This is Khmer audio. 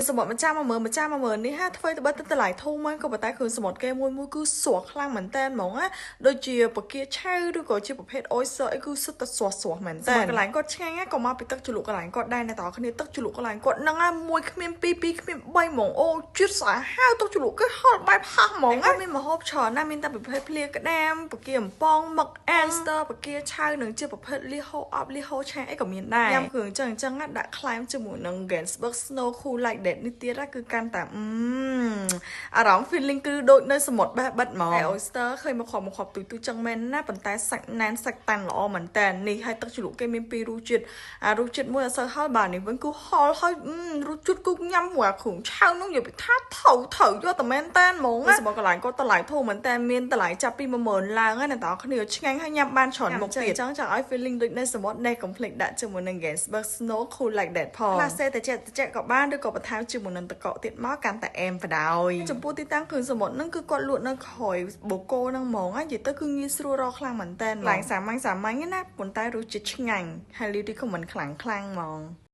សមុទ្រមួយចា10000មួយចា10000នេះហាធ្វើទៅបើតម្លៃធូរមកក៏ប៉ុន្តែគ្រឿងសមុទ្រគេមួយមួយគឺស្រស់ខ្លាំងមែនតើហ្មងណាដូចជាពគាឆៅឬក៏ជាប្រភេទ oyster អីគឺសុទ្ធតែស្រស់ស្រស់មែនតើកន្លែងគាត់ឆ្ងាញ់ណាក៏មកពីទឹកជ្រលក់កន្លែងគាត់ដែរអ្នកទាំងអស់គ្នា។ទឹកជ្រលក់កន្លែងគាត់ហ្នឹងណាមួយគ្មានពីរពីរគ្មានបីហ្មងអូជាតិសាហាវទឹកជ្រលក់គេហល់បែបហោះហ្មងណាមានម្ហូបច្រើនណាស់មានតែប្រភេទភ្លាក្តាមពគាអំពងមឹកអាំង oyster ពគាឆៅនិងជាប្រភេទលៀហូអប់លៀហូឆាអីក៏មានដែរញ៉ាំគ្រឿងចឹងចឹងណាដាក់ក្លែមជាមួយនឹង Ganzberg Snow Cool Like That នេះទៀតណាគឺកាន់តែអឺអារម្មណ៍ feeling គឺដូចនៅសមុទ្របេះបិទហ្មងហើយ oyster ឃើញមកគ្រាប់មកគ្រាប់ទូទូចឹងមែនណាប៉ុន្តែសាច់ណែនសាច់តាន់ល្អមែនតើនេះហើយទឹកជ្រលក់គេមានពីររសជាតិអារសជាតិមួយអត់សូវហឹរបាទនេះវិញគឺហឹរហើយរសជាតិគឺញ៉ាំមួយអាគ្រឿងឆៅនោះនិយាយពីថាថៅថៅយកតែមែនតើហ្មងណាសម្រាប់កន្លែងគាត់តម្លៃធូរមែនតើមានតម្លៃចាប់ពី10000ឡើងណាអ្នកទាំងអស់គ្នាឆ្ងាញ់ហើយញ៉ាំបានច្រើនមុខទៀតចង់ចង់ឲ្យ feeling ដូចនៅសមុទ្រនេះកុំភ្លេចដាក់ជាមួយនឹង Ganzberg Snow Cool Like That ផងខ្លះសេតែចិត្តតែក៏បានឬក៏បន្ថែមជាមួយនឹងតកកទៀតមកកាន់តែអែមបដ ாய் ចំពោះទីតាំងគ្រឿងសមុទ្រហ្នឹងគឺគាត់លក់នៅក្រោយបូកូហ្នឹងហ្មងណានិយាយទៅគឺងាយស្រួលរកខ្លាំងមែនតើឡើងសាមញ្ញសាមញ្ញណាប៉ុន្តែរសជាតិឆ្ងាញ់ highly recommend ខ្លាំងខ្លាំងហ្មង។